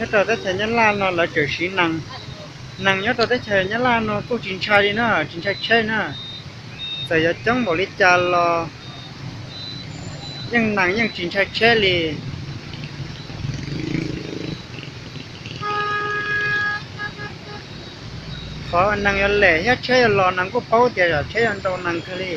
Nyob rau teb chaws Nyab Laj no lawv tseem siv nees. Nees nyob rau teb chaws Nyab Laj no kuj tsis ntshai li na, tsis ntshai tsheb na. Txawm yuav coob npaum li cas los yeej nees yeej tsis ntshai tsheb li. Qhov nees yuav lem thiab tsheb yuav los nees kuj paub tias tsheb yuav nrau nees kawg li.